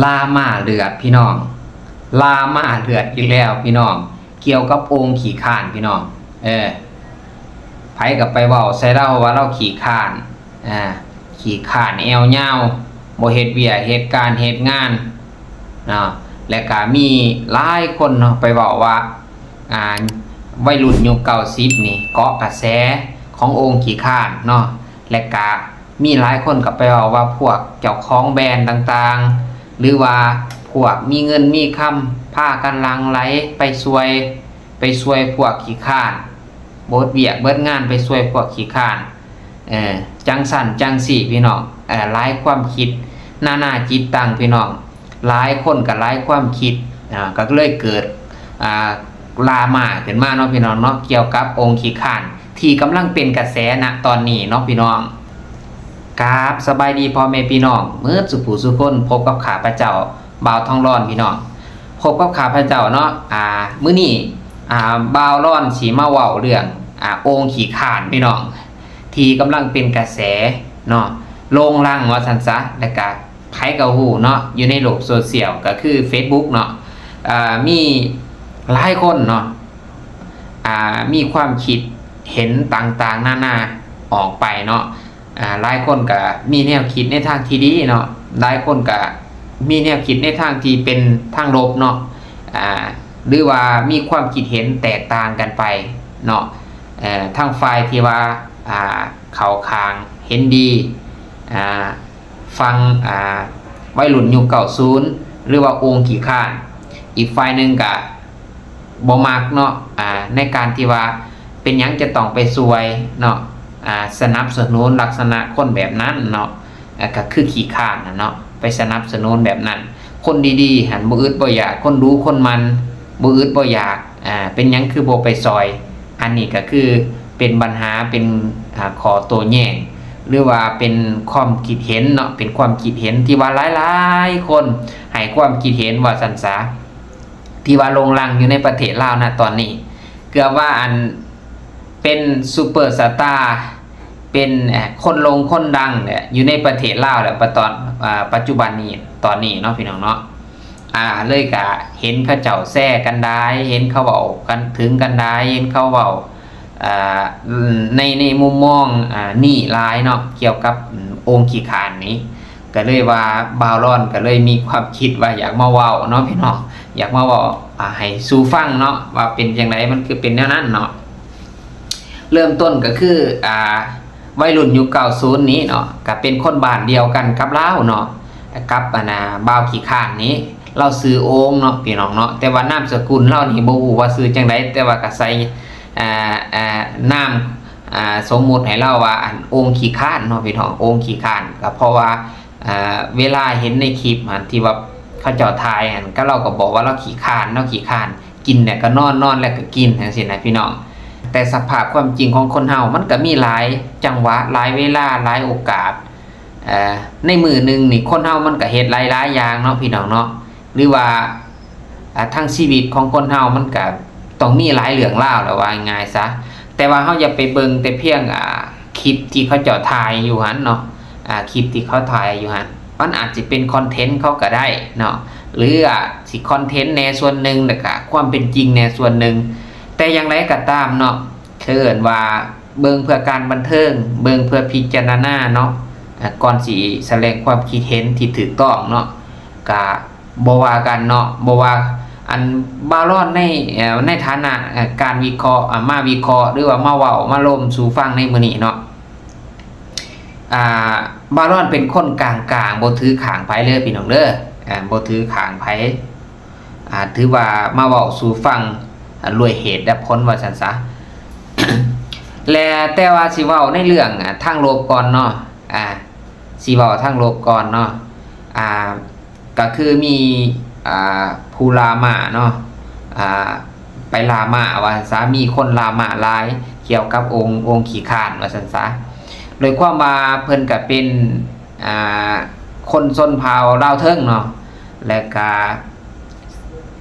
ລາມາເລືອດພີ່ນ້ອງ ລາມາເລືອດອີກແລ້ວພີ່ນ້ອງ ກ່ຽວກັບໂອ່ງຂີ້ຄ້ານພີ່ນ້ອງ. ເອີ ໃຜກໍໄປເວົ້າໃສ່ລາວວ່າລາວຂີ້ຄ້ານ ອ່າ ຂີ້ຄ້ານແອວຍາວ ບໍ່ເຮັດວຽກເຮັດການເຮັດງານເນາະ. ແລະກະມີຫຼາຍຄົນເນາະ ໄປເວົ້າວ່າ ອ່າ ໄວລຸ້ນຍຸກເກົ້າສິບນີ້ເກາະກະແສຂອງໂອ່ງຂີ້ຄ້ານເນາະ. ແລະກະມີຫຼາຍຄົນກໍໄປເວົ້າວ່າພວກເຈົ້າຂອງແບຣນຕ່າງໆ ຫຼືວ່າພວກມີເງິນມີຄຳ ພາກັນຫຼັ່ງໄຫຼໄປຊ່ວຍ ໄປຊ່ວຍພວກຂີ້ຄ້ານ ເບິດວຽກເບິດງານໄປຊ່ວຍພວກຂີ້ຄ້ານ ເອີ ຈັ່ງຊັ້ນຈັ່ງຊີ້ພີ່ນ້ອງ. ເອີ ຫຼາຍຄວາມຄິດ ນານາຈິດຕັງພີ່ນ້ອງ ຫຼາຍຄົນກໍຫຼາຍຄວາມຄິດ ອ່າ ກໍເລີຍເກີດ ອ່າ ດຣາມາຂຶ້ນມາເນາະພີ່ນ້ອງເນາະ ກ່ຽວກັບໂອ່ງຂີ້ຄ້ານ ທີ່ກຳລັງເປັນກະແສນະຕອນນີ້ເນາະພີ່ນ້ອງ. ກາບສະບາຍດີພໍ່ແມ່ພີ່ນ້ອງເໝິດສູ່ຜູ້ສູ່ຄົນ ພົບກັບຂ້າພະເຈົ້າ ບ່າວທອງລອນພີ່ນ້ອງ ພົບກັບຂ້າພະເຈົ້າເນາະ. ອ່າ ມື້ນີ້ ອ່າ ບ່າວລອນຊິມາເວົ້າເລື່ອງ ອ່າ ໂອ່ງຂີ້ຄ້ານພີ່ນ້ອງ ທີ່ກຳລັງເປັນກະແສເນາະ ໂດ່ງດັງວ່າຊັ້ນຊະ. ແລະກະໃຜກໍຮູ້ເນາະ ຢູ່ໃນໂລກໂຊຊຽວກໍຄືເຟສບຸກເນາະ ອ່າ ມີຫຼາຍຄົນເນາະ ອ່າ ມີຄວາມຄິດເຫັນຕ່າງໆນານາອອກໄປເນາະ. ອ່າ ຫຼາຍຄົນກະມີແນວຄິດໃນທາງທີ່ດີເນາະ ຫຼາຍຄົນກະມີແນວຄິດໃນທາງທີ່ເປັນທາງລົບເນາະ ອ່າ ຫຼືວ່າມີຄວາມຄິດເຫັນແຕກຕ່າງກັນໄປເນາະ. ເອີ ທາງຝ່າຍທີ່ວ່າ ອ່າ ເຂົ້າຂ້າງເຫັນດີ ອ່າ ຝັ່ງ ອ່າ ໄວລຸ້ນຍຸກເກົ້າສິບ ຫຼືວ່າໂອ່ງຂີ້ຄ້ານ ອີກຝ່າຍໜຶ່ງກະ ບໍ່ມັກເນາະ ອ່າ ໃນການທີ່ວ່າເປັນຫຍັງຈະຕ້ອງໄປຊ່ວຍເນາະ ອ່າ ສະໜັບສະໜູນລັກສະນະຄົນແບບນັ້ນເນາະ ອ່າ ກໍຄືຂີ້ຄ້ານນະເນາະ ໄປສະໜັບສະໜູນແບບນັ້ນ. ຄົນດີໆຫັ້ນບໍ່ອຶດບໍ່ຢາກ ຄົນດຸຄົນໝັ່ນບໍ່ອຶດບໍ່ຢາກ ອ່າ ເປັນຫຍັງຄືບໍ່ໄປຊ່ອຍ? ອັນນີ້ກໍຄືເປັນບັນຫາ ເປັນ ອ່າ ຂໍ້ໂຕ້ແຍ້ງ ຫຼືວ່າເປັນຄວາມຄິດເຫັນເນາະ ເປັນຄວາມຄິດເຫັນທີ່ວ່າຫຼາຍໆຄົນໃຫ້ຄວາມຄິດເຫັນວ່າຊັ້ນຊະ ທີ່ວ່າໂດ່ງດັງຢູ່ໃນປະເທດລາວນະຕອນນີ້ ເກືອບວ່າອັນເປັນຊຸບເປີສະຕາ ເປັນ ເອີ ຄົນໂດ່ງຄົນດັງແຫຼະ ຢູ່ໃນປະເທດລາວແຫຼະ ປະຕອນ ອາ ປັດຈຸບັນນີ້ ຕອນນີ້ເນາະ ພີ່ນ້ອງເນາະ. ອາ ເລີຍກະເຫັນເຂົາເຈົ້າແຊກັນຫຼາຍ ເຫັນເຂົາເວົ້າກັນເຖິງກັນຫຼາຍ ເຫັນເຂົາເວົ້າ ອາ ໃນ ໃນມຸມມອງ ອາ ນີ້ຫຼາຍເນາະ ກ່ຽວກັບ ອາ ໂອ່ງຂີ້ຄ້ານນີ້ ກໍເລີຍວ່າບ່າວລອນກໍເລີຍມີຄວາມຄິດວ່າຢາກມາເວົ້າເນາະພີ່ນ້ອງ ຢາກມາເວົ້າ ອາ ໃຫ້ສູ່ຟັງເນາະ ວ່າເປັນຈັ່ງໃດ ມັນຄືເປັນແນວນັ້ນເນາະ. ເລີ່ມຕົ້ນກໍຄື ອາ ໄວລຸ້ນຍຸກເກົ້າສິບນີ້ເນາະ ກໍເປັນຄົນບ້ານດຽວກັນກັບລາວເນາະ ກັບ ອັນນ່າ ບ່າວຂີ້ຄ້ານນີ້ ລາວຊື່ໂອ່ງເນາະ ພີ່ນ້ອງເນາະ ແຕ່ວ່ານາມສະກຸນລາວນີ້ບໍ່ຮູ້ວ່າຊື່ຈັ່ງໃດ ແຕ່ວ່າກໍໃສ່ ອາ ອາ ນາມ ອາ ສົມມຸດໃຫ້ລາວວ່າ ອັນ ໂອ່ງຂີ້ຄ້ານເນາະ ພີ່ນ້ອງ ໂອ່ງຂີ້ຄ້ານ ກໍເພາະວ່າ ອາ ເວລາເຫັນໃນຄລິບຫັ້ນ ທີ່ວ່າເຂົາເຈົ້າຖ່າຍຫັ້ນ ກໍລາວກໍບອກວ່າລາວຂີ້ຄ້ານ ລາວຂີ້ຄ້ານ ກິນແລ້ວກໍນອນ ນອນແລ້ວກໍກິນ ຈັ່ງຊີ້ນະ ພີ່ນ້ອງ. ແຕ່ສະພາບຄວາມຈິງຂອງຄົນເຮົາ ມັນກໍມີຫຼາຍຈັງຫວະ ຫຼາຍເວລາ ຫຼາຍໂອກາດ ເອີ ໃນມື້ໜຶ່ງນີ້ ຄົນເຮົາມັນກໍເຮັດຫຼາຍໆຢ່າງເນາະ ພີ່ນ້ອງເນາະ ຫຼືວ່າ ອາ ທັງຊີວິດຂອງຄົນເຮົາມັນກະຕ້ອງມີຫຼາຍເລື່ອງລາວແຫຼະ ວ່າງ່າຍໆຊະ. ແຕ່ວ່າເຮົາຢ່າໄປເບິ່ງແຕ່ພຽງ ອາ ຄລິບທີ່ເຂົາເຈົ້າຖ່າຍຢູ່ຫັ້ນເນາະ ອາ ຄລິບທີ່ເຂົາຖ່າຍຢູ່ຫັ້ນ ມັນອາດຊິເປັນຄອນເທັນເຂົາກໍໄດ້ເນາະ ຫຼືອາດຊິຄອນເທັນແດ່ສ່ວນໜຶ່ງ ແລ້ວກະຄວາມເປັນຈິງແດ່ສ່ວນໜຶ່ງ. ແຕ່ຢ່າງໃດກໍຕາມເນາະ ເອີ້ນວ່າເບິ່ງເພື່ອການບັນເທີງ ເບິ່ງເພື່ອພິຈາລະນາເນາະ ອາ ກ່ອນຊິສະແດງຄວາມຄິດເຫັນທີ່ຖືກຕ້ອງເນາະ ກະ ບໍ່ວ່າກັນເນາະ ບໍ່ວ່າ ອັນ ບ່າວລອນໃນ ເອີ ໃນຖານະ ເອີ ການວິເຄາະ ອາ ມາວິເຄາະ ຫຼືວ່າມາເວົ້າມາລົມສູ່ຟັງໃນມື້ນີ້ເນາະ ອາ ບ່າວລອນເປັນຄົນກາງໆ ບໍ່ຖືຂ້າງໃຜເດີພີ່ນ້ອງເດີ ອາ ບໍ່ຖືຂ້າງໃຜ ອາ ຖືວ່າມາເວົ້າສູ່ຟັງ ອາ ດ້ວຍເຫດແລະຜົນວ່າຊັ້ນຊະ ແລະ ແຕ່ວ່າຊິເວົ້າໃນເລື່ອງ ອາ ທາງລົບກ່ອນເນາະ ອາ ຊິເວົ້າທາງລົບກ່ອນເນາະ ອາ ກໍຄືມີ ອ່າ ຜູ້ລາມາເນາະ ອ່າ ໄປລາມາວ່າຊັ້ນຊະ ມີຄົນລາມາຫຼາຍກ່ຽວກັບອົງ ອົງຂີ້ຄ້ານວ່າຊັ້ນຊະ ໂດຍຄວາມວ່າເພິ່ນກະເປັນ ອ່າ ຄົນຊົນເຜົ່າລາວເທິງເນາະ ແລະກະ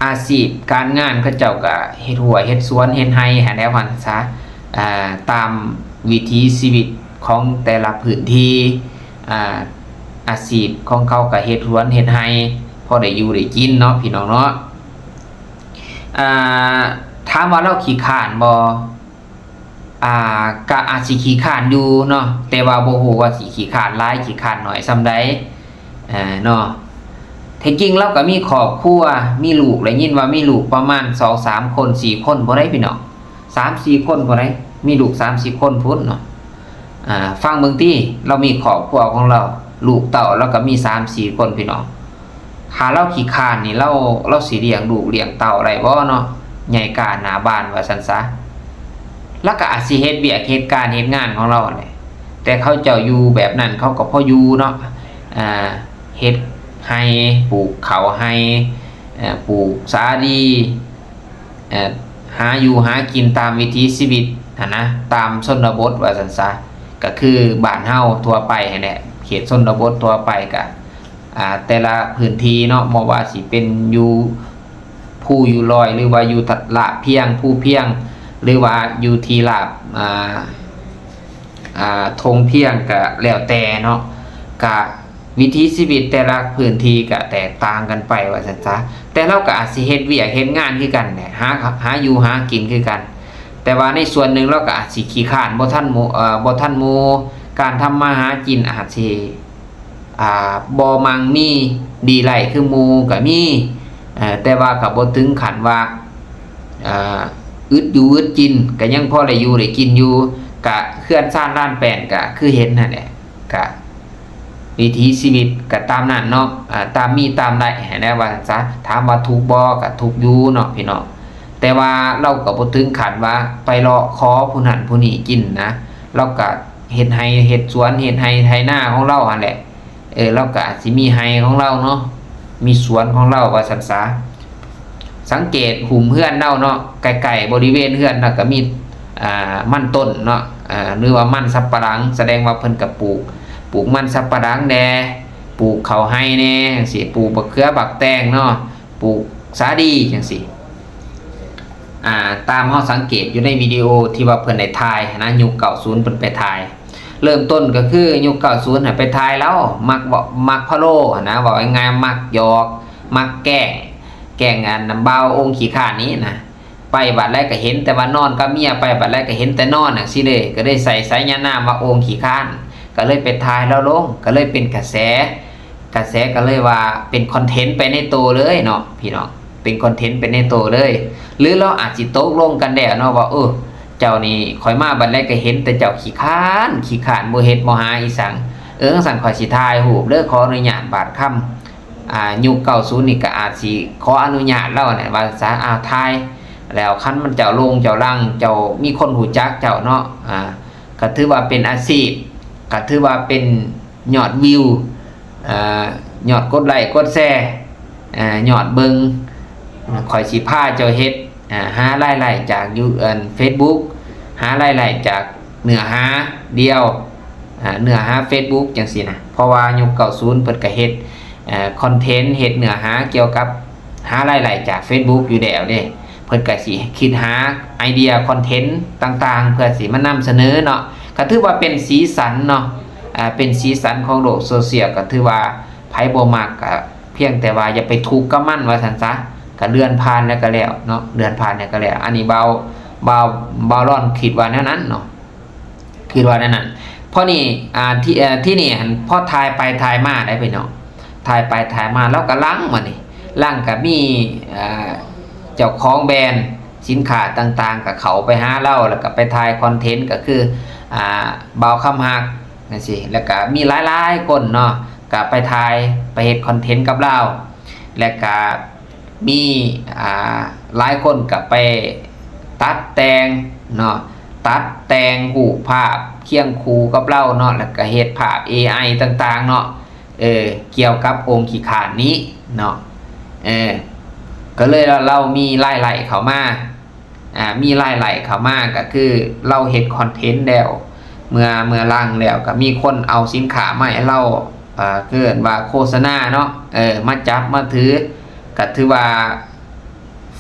ອາຊີບການງານເຂົາເຈົ້າກະເຮັດຮົ້ວເຮັດສວນເຮັດໄຮ່ຫັ້ນແຫຼະວ່າຊັ້ນຊະ ອ່າ ຕາມວິຖີຊີວິດຂອງແຕ່ລະພື້ນທີ່ ອ່າ ອາຊີບຂອງເຂົາກະເຮັດສວນເຮັດໄຮ່ ພໍໄດ້ຢູ່ໄດ້ກິນເນາະ ພີ່ນ້ອງເນາະ. ອ່າ ຖາມວ່າລາວຂີ້ຄ້ານບໍ່? ອ່າ ກະອາດຊິຂີ້ຄ້ານຢູ່ເນາະ ແຕ່ວ່າບໍ່ຮູ້ວ່າຊິຂີ້ຄ້ານຫຼາຍຂີ້ຄ້ານໜ້ອຍສ່ຳໃດ ເອີ ເນາະ. ແທ້ຈິງລາວກະມີຄອບຄົວ ມີລູກ ໄດ້ຍິນວ່າມີລູກປະມານສອງສາມຄົນ ສີ່ຄົນພຸ້ນໃດ໋ ພີ່ນ້ອງ ສາມສີ່ຄົນພຸ້ນໃດ໋ ມີລູກສາມສີ່ຄົນພຸ້ນເນາະ. ອ່າ ຟັງເບິ່ງຕິ ລາວມີຄອບຄົວຂອງລາວ ລູກເຕົ້າລາວກະມີສາມສີ່ຄົນ ພີ່ນ້ອງ. ຖ້າລາວຂີ້ຄ້ານນີ້ ລາວ ລາວຊິລ້ຽງລູກລ້ຽງເຕົ້າໄດ້ບໍ່ເນາະ? ໃຫຍ່ກາໜ້າບ້ານວ່າຊັ້ນຊະ. ລາວກະອາດຊິເຮັດວຽກເຮັດການເຮັດງານຂອງລາວຫັ້ນແຫຼະ ແຕ່ເຂົາເຈົ້າຢູ່ແບບນັ້ນເຂົາກະພໍຢູ່ເນາະ. ອ່າ ເຮັດໄຮ່ ປູກເຂົ້າໄຮ່ ເອີ ປູກສາລີ ເອີ ຫາຢູ່ຫາກິນຕາມວິຖີຊີວິດຫັ້ນນະ ຕາມຊົນນະບົດວ່າຊັ້ນຊະ ກະຄືບ້ານເຮົາທົ່ວໄປຫັ້ນແຫຼະ ເຂດຊົນນະບົດທົ່ວໄປກະ ອ່າ ແຕ່ລະພື້ນທີ່ເນາະ ບໍ່ວ່າຊິເປັນຢູ່ພູຢູ່ດອຍ ຫຼືວ່າຢູ່ລາບພຽງ ພູພຽງ ຫຼືວ່າຢູ່ທີ່ລາບ ອ່າ ອ່າ ທົ່ງພຽງກະແລ້ວແຕ່ເນາະ ກະ ວິຖີຊີວິດແຕ່ລະພື້ນທີ່ກະແຕກຕ່າງກັນໄປວ່າຊັ້ນຊະ ແຕ່ລາວກະອາດຊິເຮັດວຽກເຮັດງານຄືກັນແຫຼະ ຫາ ຫາຢູ່ຫາກິນຄືກັນ ແຕ່ວ່າໃນສ່ວນໜຶ່ງລາວກະອາດຊິຂີ້ຄ້ານ ບໍ່ທັນໝູ່ ເອີ ບໍ່ທັນໝູ່ ການທຳມາຫາກິນອາດຊິ ອ່າ ບໍ່ມັ່ງມີລີ້ໄລ້ຄືໝູ່ກະມີ ເອີ ແຕ່ວ່າກະບໍ່ເຖິງຂັ້ນວ່າ ອ່າ ອຶດຢູ່ອຶດກິນ ກະຍັງພໍໄດ້ຢູ່ໄດ້ກິນຢູ່ ກະເຮືອນຊານລານແປ້ນກະຄືເຫັນຫັ້ນແຫຼະ ກະ ວິຖີຊີວິດກະຕາມນັ້ນເນາະ ເອີ ຕາມມີຕາມໄດ້ຫັ້ນແຫຼະວ່າຊັ້ນຊະ. ຖາມວ່າທຸກບໍ່? ກະທຸກຢູ່ເນາະ ພີ່ນ້ອງ ແຕ່ວ່າລາວກະບໍ່ເຖິງຂັ້ນວ່າໄປເລາະຂໍຜູ້ນັ້ນຜູ້ນີ້ກິນນະ ລາວກະເຮັດໄຮ່ເຮັດສວນ ເຮັດໄຮ່ໄຖນາຂອງລາວຫັ້ນແຫຼະ ເອີ ລາວກະອາດຊິມີໄຮ່ຂອງລາວເນາະ ມີສວນຂອງລາວວ່າຊັ້ນຊະ. ສັງເກດຫຸ້ມເຮືອນລາວເນາະ ໃກ້ໆບໍລິເວນເຮືອນລາວກະມີ ອ່າ ມັນຕົ້ນເນາະ ເອີ ຫຼືວ່າມັນສັບປະຫຼັງ ສະແດງວ່າເພິ່ນກະປູກ ປູກມັນສັບປະຫຼັງແດ່ ປູກເຂົ້າໄຮ່ແດ່ຈັ່ງຊີ້ ປູກບັກເຂືອບັກແຕງເນາະ ປູກສາລີຈັ່ງຊີ້ ອ່າ ຕາມເຮົາສັງເກດຢູ່ໃນວິດີໂອທີ່ວ່າເພິ່ນໄດ້ຖ່າຍຫັ້ນນະ ຍຸກເກົ້າສິບເພິ່ນໄປຖ່າຍ ເລີ່ມຕົ້ນກະຄືຍຸກເກົ້າສິບຫັ້ນໄປຖ່າຍລາວ ມັກເວົ້າ ມັກພະໂລຫັ້ນນະ ເວົ້າງ່າຍໆ ມັກຫຍອກ ມັກແກ້ງ ແກ້ງອັນບ່າວໂອ່ງຂີ້ຄ້ານນີ້ນະ ໄປບາດໃດກະເຫັນແຕ່ວ່ານອນກັບເມຍ ໄປບາດໃດກະເຫັນແຕ່ນອນຈັ່ງຊີ້ເລີຍ ກະເລີຍໃສ່ສາຍານາມວ່າໂອ່ງຂີ້ຄ້ານ ກະເລີຍໄປຖ່າຍລາວລົງ ກະເລີຍເປັນກະແສ ກະແສກະເລີຍວ່າເປັນຄອນເທັນໄປໃນໂຕເລີຍເນາະ ພີ່ນ້ອງ ເປັນຄອນເທັນໄປໃນໂຕເລີຍ ຫຼືລາວອາດຊິຕົກລົງກັນແລ້ວເນາະວ່າ ເອີ ເຈົ້ານີ້ ຂ້ອຍມາບາດໃດກະເຫັນແຕ່ເຈົ້າຂີ້ຄ້ານ ຂີ້ຄ້ານ ບໍ່ເຮັດບໍ່ຫາອີ່ສັງ ເອີ ຈັ່ງຊັ້ນຂ້ອຍຊິຖ່າຍຮູບເດີ ຂໍອະນຸຍາດບາດຄຳ ອ່າ ຍຸກເກົ້າສິບນີ້ກະອາດຊິຂໍອະນຸຍາດລາວຫັ້ນແຫຼະວ່າຊັ້ນຊະ ອ່າ ຖ່າຍ ແລ້ວຄັນມັນເຈົ້າລົງເຈົ້າລັງ ເຈົ້າມີຄົນຮູ້ຈັກເຈົ້າເນາະ ອ່າ ກະຖືວ່າເປັນອາຊີບ ກະຖືວ່າເປັນຍອດວິວ ອ່າ ຍອດກົດໄລ້ກົດແຊ ອ່າ ຍອດເບິ່ງ ຂ້ອຍຊິພາເຈົ້າເຮັດ ອ່າ ຫາລາຍໄດ້ຈາກຢູ່ ອັນ ເຟສບຸກ ຫາລາຍໄດ້ຈາກເນື້ອຫາດຽວ ອ່າ ເນື້ອຫາເຟສບຸກຈັ່ງຊີ້ນະ ເພາະວ່າຍຸກເກົ້າສິບເພິ່ນກະເຮັດ ເອີ ຄອນເທັນ ເຮັດເນື້ອຫາກ່ຽວກັບຫາລາຍໄດ້ຈາກເຟສບຸກຢູ່ແລ້ວເດ້ ເພິ່ນກະຊິຄິດຫາໄອເດຍຄອນເທັນຕ່າງໆ ເພື່ອຊິມານຳສະເໜີເນາະ ກະຖືວ່າເປັນສີສັນເນາະ ເປັນສີສັນຂອງໂລກໂຊຊຽວ ກະຖືວ່າໃຜບໍ່ມັກກະພຽງແຕ່ວ່າຢ່າໄປທຸກກັບມັນວ່າຊັ້ນຊະ ກະເລື່ອນຜ່ານແລ້ວກະແລ້ວເນາະ ເລື່ອນຜ່ານແລ້ວກະແລ້ວ ອັນນີ້ບ່າວ ບ່າວ ບ່າວລອນຄິດວ່າແນວນັ້ນເນາະ. ຄິດວ່າແນວນັ້ນ ພໍນີ້ ອ່າ ທີ່ ເອີ ທີ່ນີ້ຫັ້ນ ພໍຖ່າຍໄປຖ່າຍມາໄດ໋ພີ່ນ້ອງ ຖ່າຍໄປຖ່າຍມາລາວກະຫຼັ່ງ ບາດນີ້ຫຼັ່ງກະມີ ເອີ ເຈົ້າຂອງແບຣນສິນຄ້າຕ່າງໆກະເຂົ້າໄປຫາລາວ ແລ້ວກະໄປຖ່າຍຄອນເທັນ ກະຄື ອ່າ ບ່າວຄຳຮັກຈັ່ງຊີ້ ແລ້ວກະມີຫຼາຍໆຄົນເນາະ ກະໄປຖ່າຍ ໄປເຮັດຄອນເທັນກັບລາວ ແລ້ວກະ ມີ ອ່າ ຫຼາຍຄົນກະໄປຕັດແຕ່ງເນາະ ຕັດແຕ່ງຮູບພາບຄຽງຄູ່ກັບລາວເນາະ ແລ້ວກະເຮັດພາບເອໄອຕ່າງໆເນາະ ເອີ ກ່ຽວກັບໂອ່ງຂີ້ຄ້ານນີ້ເນາະ ເອີ ກະເລີຍວ່າລາວມີລາຍໄດ້ເຂົ້າມາ ອ່າ ມີລາຍໄດ້ເຂົ້າມາ ກະຄືລາວເຮັດຄອນເທັນແລ້ວ ເມື່ອ ເມື່ອຫຼັ່ງແລ້ວ ກະມີຄົນເອົາສິນຄ້າມາໃຫ້ລາວ ເອີ ເອີ້ນວ່າໂຄສະນາເນາະ ເອີ ມາຈັບມາຖື ກະຖືວ່າ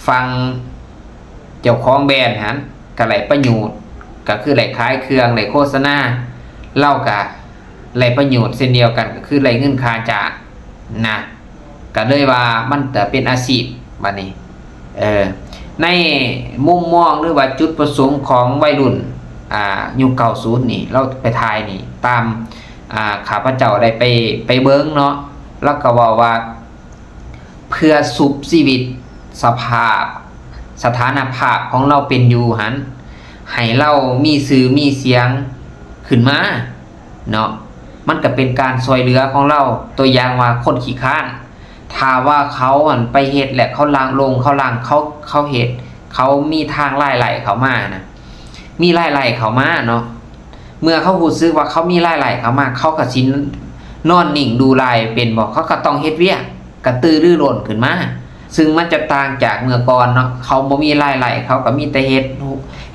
ຝັ່ງເຈົ້າຂອງແບຣນຫັ້ນກະໄດ້ປະໂຫຍດ ກະຄືໄດ້ຂາຍເຄື່ອງ ໄດ້ໂຄສະນາ ລາວກະໄດ້ປະໂຫຍດເຊັ່ນດຽວກັນ ກະຄືໄດ້ເງິນຄ່າຈ້າງນະ ກໍເລີຍວ່າມັນຈະເປັນອາຊີບບາດນີ້. ເອີ ໃນມຸມມອງ ຫຼືວ່າຈຸດປະສົງຂອງໄວລຸ້ນ ອ່າ ຍຸກເກົ້າສິບນີ້ ລາວໄປຖ່າຍນີ້ ຕາມ ອ່າ ຂ້າພະເຈົ້າໄດ້ໄປ ໄປເບິ່ງເນາະ, ລາວກໍເວົ້າວ່າ ເພື່ອຊຸບຊີວິດສະພາບ ສະຖານະພາບຂອງລາວເປັນຢູ່ຫັ້ນ ໃຫ້ລາວມີຊື່ມີສຽງຂຶ້ນມາເນາະ, ມັນກໍເປັນການຊ່ວຍເຫຼືອຂອງລາວ. ຕົວຢ່າງວ່າຄົນຂີ້ຄ້ານ ຖ້າວ່າເຂົາ ອັນ ໄປເຮັດແລ້ວ ເຂົາລ້າງລົງ ເຂົາລ້າງ ເຂົາ ເຂົາເຮັດ ເຂົາມີທາງລາຍໄຫຼເຂົ້າມານະ ມີລາຍໄຫຼເຂົ້າມາເນາະ, ເມື່ອເຂົາຮູ້ສຶກວ່າເຂົາມີລາຍໄຫຼເຂົ້າມາ ເຂົາກໍຊິນອນນິ່ງດູດາຍເປັນບໍ່? ເຂົາກໍຕ້ອງເຮັດວຽກ ກະຕືລືລົ້ນຂຶ້ນມາ, ຊຶ່ງມັນຈະຕ່າງຈາກເມື່ອກ່ອນເນາະ, ເຂົາບໍ່ມີລາຍໄຫຼ ເຂົາກໍມີແຕ່ເຮັດ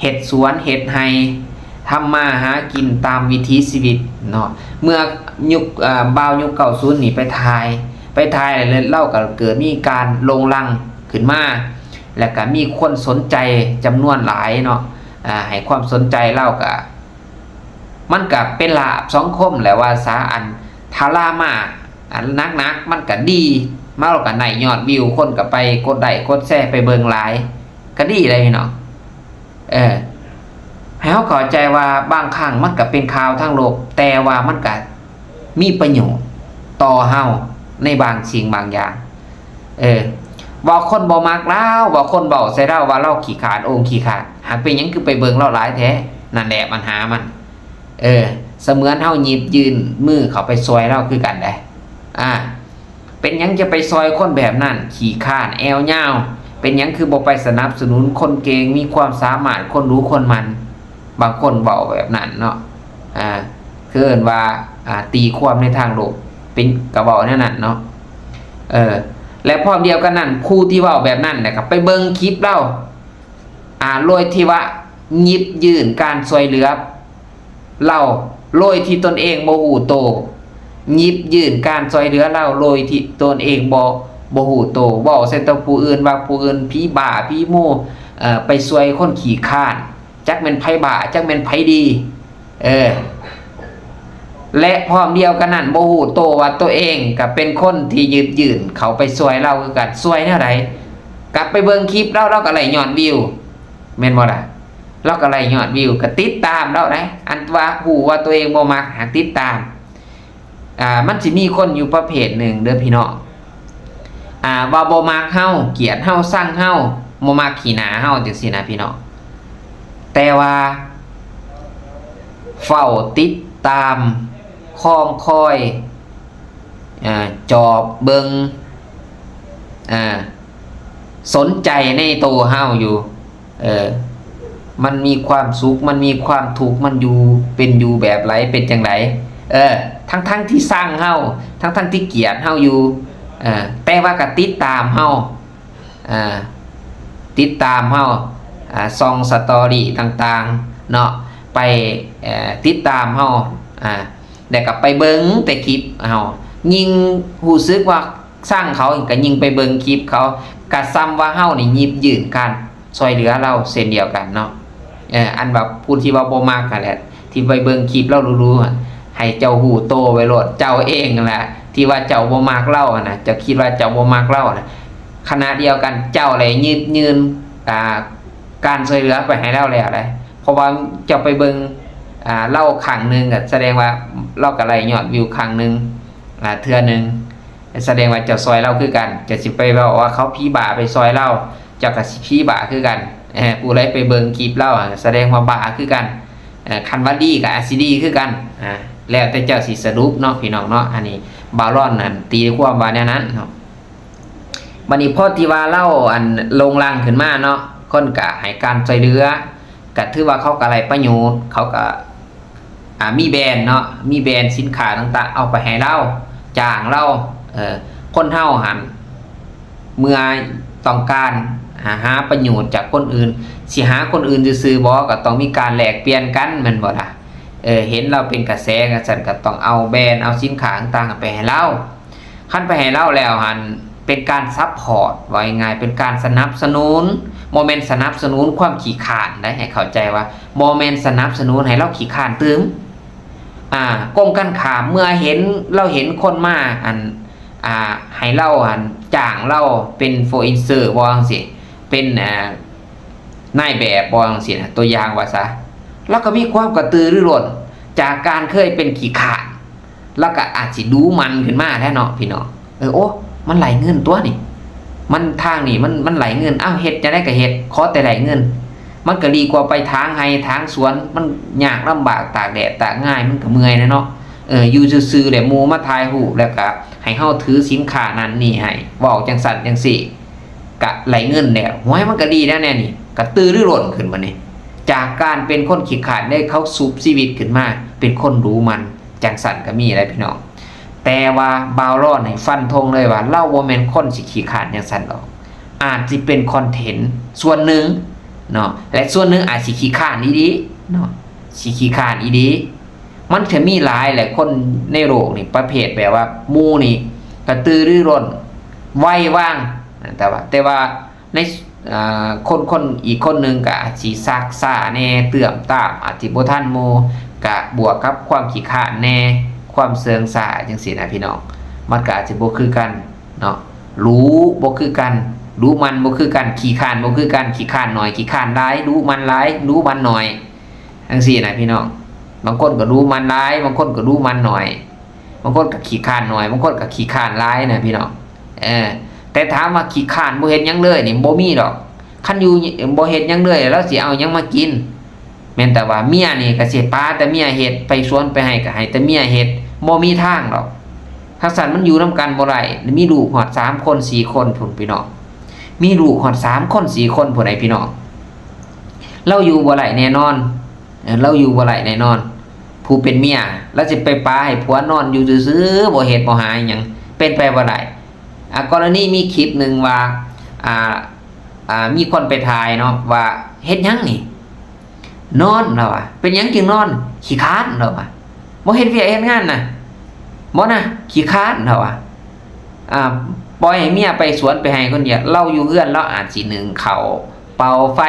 ເຮັດສວນ ເຮັດໄຮ່ ທຳມາຫາກິນຕາມວິຖີຊີວິດເນາະ. ເມື່ອຍຸກ ເອີ ບ່າວຍຸກເກົ້າສິບນີ້ໄປຖ່າຍ ໄປຖ່າຍແລ້ວ ລາວກໍເກີດມີການໂດ່ງດັງຂຶ້ນມາ ແລ້ວກໍມີຄົນສົນໃຈຈຳນວນຫຼາຍເນາະ, ອາ ໃຫ້ຄວາມສົນໃຈລາວ ກໍ ມັນກໍເປັນລາບສັງຄົມແຫຼະວ່າຊະ, ອັນ ຖ້າລາມາ ອັນ ໜັກໆ ມັນກໍດີ, ມາແລ້ວກໍໄດ້ຍອດວິວ ຄົນກໍໄປກົດໄລ້ກົດແຊໄປເບິ່ງຫຼາຍ ກໍດີເດ້ພີ່ນ້ອງ. ເອີ ໃຫ້ເຮົາເຂົ້າໃຈວ່າບາງຄັ້ງມັນກໍເປັນຂ່າວທາງລົບ ແຕ່ວ່າມັນກໍມີປະໂຫຍດຕໍ່ເຮົາໃນບາງສິ່ງບາງຢ່າງ. ເອີ ວ່າຄົນບໍ່ມັກລາວ ວ່າຄົນເວົ້າໃສ່ລາວວ່າລາວຂີ້ຂາດ ໂອງຂີ້ຂາດ, ຫາກເປັນຫຍັງຄືໄປເບິ່ງລາວຫຼາຍແທ້? ນັ້ນແຫຼະບັນຫາມັນ. ເອີ ສະເໝືອນເຮົາຫຍິບຍື່ນມືເຂົ້າໄປຊ່ວຍລາວຄືກັນເດ້. ອາ ເປັນຫຍັງຈະໄປຊ່ອຍຄົນແບບນັ້ນ? ຂີ້ຄ້ານ ແອວຍາວ. ເປັນຫຍັງຄືບໍ່ໄປສະໜັບສະໜູນຄົນເກັ່ງ ມີຄວາມສາມາດ ຄົນຮູ້ຄົນໝັ່ນ? ບາງຄົນເວົ້າແບບນັ້ນເນາະ, ອາ ຄືເອີ້ນວ່າ ອາ ຕີຄວາມໃນທາງລົບ ເປັນ ກໍເວົ້າແນວນັ້ນເນາະ. ເອີ ແລະ ພ້ອມດຽວກັນນັ້ນ ຜູ້ທີ່ເວົ້າແບບນັ້ນນະ ກໍໄປເບິ່ງຄລິບລາວ ອາ ໂດຍທີ່ວ່າຫຍິບຍື່ນການຊ່ວຍເຫຼືອລາວ ໂດຍທີ່ຕົນເອງບໍ່ຮູ້ໂຕ, ຫຍິບຍື່ນການຊ່ວຍເຫຼືອລາວ ໂດຍທີ່ຕົນເອງບໍ່ ບໍ່ຮູ້ໂຕ, ເວົ້າໃສ່ແຕ່ຜູ້ອື່ນວ່າຜູ້ອື່ນຜີບ້າຜີໝູ່ ເອີ ໄປຊ່ວຍຄົນຂີ້ຄ້ານ, ຈັກແມ່ນໃຜບ້າ ຈັກແມ່ນໃຜດີ. ເອີ ແລະ ພ້ອມດຽວກັນນັ້ນ ບໍ່ຮູ້ໂຕວ່າຕົວເອງກໍເປັນຄົນທີ່ຫຍິບຍື່ນເຂົ້າໄປຊ່ວຍລາວຄືກັນ. ຊ່ວຍແນວໃດ? ກັບໄປເບິ່ງຄລິບລາວ ລາວກໍໄດ້ຍອດວິວ ແມ່ນບໍ່ລະ? ລາວກໍໄດ້ຍອດວິວ ກໍຕິດຕາມລາວໄດ໋. ອັນວ່າຮູ້ວ່າຕົວເອງບໍ່ມັກ ຫາກຕິດຕາມ. ອ່າ ມັນຊິມີຄົນຢູ່ປະເພດໜຶ່ງເດີພີ່ນ້ອງ ອ່າ ວ່າບໍ່ມັກເຮົາ ກຽດເຮົາ ຊັງເຮົາ ບໍ່ມັກຂີ້ໜ້າເຮົາ ຈັ່ງຊີ້ນະພີ່ນ້ອງ, ແຕ່ວ່າເຝົ້າຕິດຕາມ ຄອງຄອຍ ເອີ ຈອບເບິ່ງ ເອີ ສົນໃຈໃນໂຕເຮົາຢູ່. ເອີ ມັນມີຄວາມສຸກ ມັນມີຄວາມທຸກ ມັນຢູ່ ເປັນຢູ່ແບບໃດ ເປັນຈັ່ງໃດ? ເອີ ທັງໆທີ່ຊັງເຮົາ ທັງໆທີ່ກຽດເຮົາຢູ່ ເອີ ແຕ່ວ່າກໍຕິດຕາມເຮົາ ເອີ ຕິດຕາມເຮົາ ອ່າ ສ່ອງສະຕໍຣີຕ່າງໆເນາະ ໄປ ເອີ ຕິດຕາມເຮົາ ອ່າ ແລ້ວກໍໄປເບິ່ງແຕ່ຄລິບເຮົາ ຍິ່ງຮູ້ສຶກວ່າຊັງເຂົາ ກໍຍິ່ງໄປເບິ່ງຄລິບເຂົາ ກໍສ່ຳວ່າເຮົານີ້ຫຍິບຍື່ນການ ຊ່ວຍເຫຼືອລາວເຊັ່ນດຽວກັນເນາະ. ເອີ ອັນວ່າຜູ້ທີ່ວ່າບໍ່ມັກຫັ້ນແຫຼະ ທີ່ໄປເບິ່ງຄລິບລາວດູໆ ໃຫ້ເຈົ້າຮູ້ໂຕໄວ້ໂລດ ເຈົ້າເອງຫັ້ນແຫຼະ ທີ່ວ່າເຈົ້າບໍ່ມັກລາວຫັ້ນນະ ເຈົ້າຄິດວ່າເຈົ້າບໍ່ມັກລາວນະ. ຂະນະດຽວກັນເຈົ້າແຫຼະຫຍິບຍື່ນ ອ່າ ການຊ່ວຍເຫຼືອໄປໃຫ້ລາວແລ້ວເດ້ ເພາະວ່າເຈົ້າໄປເບິ່ງ ອ່າ ລາວຄັ້ງໜຶ່ງ ກໍສະແດງວ່າລາວກໍໄດ້ຍອດວິວຄັ້ງໜຶ່ງ ອ່າ ເທື່ອໜຶ່ງ ສະແດງວ່າເຈົ້າຊ່ອຍລາວຄືກັນ. ເຈົ້າຊິໄປເວົ້າວ່າເຂົາຜີບ້າໄປຊ່ອຍລາວ ເຈົ້າກໍຊິຜີບ້າຄືກັນ. ເອີ ຜູ້ໃດໄປເບິ່ງຄລິບລາວ ສະແດງວ່າບ້າຄືກັນ. ເອີ ຄັນວ່າດີກໍອາດຊິດີຄືກັນ. ອາ ແລ້ວແຕ່ເຈົ້າຊິສະຫຼຸບເນາະ ພີ່ນ້ອງເນາະ. ອັນນີ້ບ່າວລອນນັ້ນຕີຄວາມວ່າແນວນັ້ນເນາະ. ບັດນີ້ພໍທີ່ວ່າລາວ ອັນ ໂດ່ງດັງຂຶ້ນມາເນາະ ຄົນກໍໃຫ້ການຊ່ວຍເຫຼືອ ກໍຖືວ່າເຂົາກໍໄດ້ປະໂຫຍດ ເຂົາກໍ ອ່າ ມີແບຣນເນາະ ມີແບຣນສິນຄ້າຕ່າງໆ ເອົາໄປໃຫ້ລາວ ຈ້າງລາວ. ເອີ ຄົນເຮົາຫັ້ນ ເມື່ອຕ້ອງການ ຫາ ຫາປະໂຫຍດຈາກຄົນອື່ນ ຊິຫາຄົນອື່ນຊື່ໆບໍ່ ກໍຕ້ອງມີການແລກປ່ຽນກັນ ແມ່ນບໍ່ລະ? ເອີ ເຫັນລາວເປັນກະແສຈັ່ງຊັ້ນ ກໍຕ້ອງເອົາແບຣນ ເອົາສິນຄ້າຕ່າງໆ ໄປໃຫ້ລາວ. ຄັນໄປໃຫ້ລາວແລ້ວຫັ້ນ ເປັນການຊັບພອດ ເວົ້າງ່າຍໆ ເປັນການສະໜັບສະໜູນ ບໍ່ແມ່ນສະໜັບສະໜູນຄວາມຂີ້ຄ້ານໃດ໋ ໃຫ້ເຂົ້າໃຈວ່າ ບໍ່ແມ່ນສະໜັບສະໜູນໃຫ້ລາວຂີ້ຄ້ານຕື່ມ. ອ່າ ກົງກັນຂ້າມ ເມື່ອເຫັນ ລາວເຫັນຄົນມາ ອັນ ອ່າ ໃຫ້ລາວຫັ້ນຈ້າງລາວເປັນ freelancer ບໍ່ ຈັ່ງຊີ້ ເປັນ ອ່າ ນາຍແບບບໍ່ ຈັ່ງຊີ້ນະ ຕົວຢ່າງວ່າຊະ. ລາວກໍມີຄວາມກະຕືລືລົ້ນ ຈາກການເຄີຍເປັນຂີ້ຄ້ານ ລາວກໍອາດຊິດຸໝັ່ນຂຶ້ນມາແຫຼະເນາະພີ່ນ້ອງ. ເອີ ໂອ້ ມັນໄຫຼເງິນຕົວນີ້ ມັນ ທາງນີ້ມັນ ມັນໄຫຼເງິນ ເອົ້າ ເຮັດຈັ່ງໃດກໍເຮັດ ຂໍແຕ່ໄດ້ເງິນ. ມັນກໍດີກວ່າໄປຖາງໄຮ່ຖາງສວນ ມັນຍາກລຳບາກ ຕາກແດດຕາກງາຍ ມັນກໍເມື່ອຍແຫຼະເນາະ. ເອີ ຢູ່ຊື່ໆ ແລ້ວໝູ່ມາຖ່າຍຮູບ ແລ້ວກໍໃຫ້ເຮົາຖືສິນຄ້ານັ້ນນີ້ໃຫ້ ເວົ້າຈັ່ງຊັ້ນຈັ່ງຊີ້ ກະໄດ້ເງິນແລ້ວ. ໂຫຍ ມັນກະດີແລ້ວແນວນີ້ ກະຕືລືລົ້ນຂຶ້ນບັດນີ້. ຈາກການເປັນຄົນຂີ້ຄ້ານເດ້ ເຂົາຊຸບຊີວິດຂຶ້ນມາເປັນຄົນດຸໝັ່ນ ຈັ່ງຊັ້ນກະມີໄດ໋ພີ່ນ້ອງ. ແຕ່ວ່າບ່າວລອນນີ້ຟັນທົງເລີຍວ່າ ລາວບໍ່ແມ່ນຄົນຊິຂີ້ຄ້ານຈັ່ງຊັ້ນດອກ. ອາດຊິເປັນຄອນເທັນສ່ວນໜຶ່ງເນາະ ແລະ ສ່ວນໜຶ່ງອາດຊິຂີ້ຄ້ານອີ່ຫຼີເນາະ ຊິຂີ້ຄ້ານອີ່ຫຼີ. ມັນຈະມີຫຼາຍແຫຼະ ຄົນໃນໂລກນີ້ ປະເພດແບບວ່າໝູ່ນີ້ກະຕືລືລົ້ນ ໄວວາງ ແຕ່ວ່າ ແຕ່ວ່າໃນ ອ່າ ຄົນ ຄົນອີກຄົນໜຶ່ງກະອາດຊິຊັກຊ້າແດ່ ເຊື່ອມຕາມອາດຊິບໍ່ທັນໝູ່ ກະບວກກັບຄວາມຂີ້ຄ້ານແດ່ ຄວາມເຊື່ອງຊ້າ ຈັ່ງຊີ້ນະພີ່ນ້ອງ. ມັນກະອາດຊິບໍ່ຄືກັນເນາະ ດຸບໍ່ຄືກັນ ດຸໝັ່ນບໍ່ຄືກັນ ຂີ້ຄ້ານບໍ່ຄືກັນ ຂີ້ຄ້ານໜ້ອຍ ຂີ້ຄ້ານຫຼາຍ ດຸໝັ່ນຫຼາຍ ດຸໝັ່ນໜ້ອຍ ຈັ່ງຊີ້ນະພີ່ນ້ອງ. ບາງຄົນກໍດຸໝັ່ນຫຼາຍ ບາງຄົນກໍດຸໝັ່ນໜ້ອຍ ບາງຄົນກໍຂີ້ຄ້ານໜ້ອຍ ບາງຄົນກໍຂີ້ຄ້ານຫຼາຍນະພີ່ນ້ອງ. ເອີ ແຕ່ຖາມວ່າຂີ້ຄ້ານບໍ່ເຮັດຫຍັງເລີຍນີ້ ບໍ່ມີດອກ. ຄັນຢູ່ບໍ່ເຮັດຫຍັງເລີຍ ລາວຊິເອົາຫຍັງມາກິນ? ແມ່ນແຕ່ວ່າເມຍນີ້ກໍຊິປາແຕ່ເມຍເຮັດ ໄປສວນໄປໄຮ່ກໍໃຫ້ແຕ່ເມຍເຮັດ ບໍ່ມີທາງດອກ. ທັງຊັ້ນມັນຢູ່ນຳກັນບໍ່ໄດ້ ມີລູກຮອດສາມຄົນສີ່ຄົນພຸ້ນພີ່ນ້ອງ ມີລູກຮອດສາມຄົນສີ່ຄົນພຸ້ນໃດ໋ພີ່ນ້ອງ. ລາວຢູ່ບໍ່ໄດ້ແນ່ນອນ ເອີ ລາວຢູ່ບໍ່ໄດ້ແນ່ນອນ. ຜູ້ເປັນເມຍລາວຊິໄປປາໃຫ້ຜົວນອນຢູ່ຊື່ໆ ບໍ່ເຮັດບໍ່ຫາຫຍັງ ເປັນໄປບໍ່ໄດ້. ອາ ກໍລະນີມີຄລິບໜຶ່ງວ່າ ອາ ອາ ມີຄົນໄປຖ່າຍເນາະ ວ່າເຮັດຫຍັງນີ້ ນອນ ລາວວ່າ ເປັນຫຍັງຈຶ່ງນອນ? ຂີ້ຄ້ານ ລາວວ່າ ບໍ່ເຮັດວຽກເຮັດງານນະ ບໍ່ນະ ຂີ້ຄ້ານ ລາວວ່າ. ອາ ປ່ອຍໃຫ້ເມຍໄປສວນໄປໄຮ່ຄົນດຽວ ລາວຢູ່ເຮືອນ ລາວອາດຊິໜຶ້ງເຂົ້າ ເປົ່າໄຟ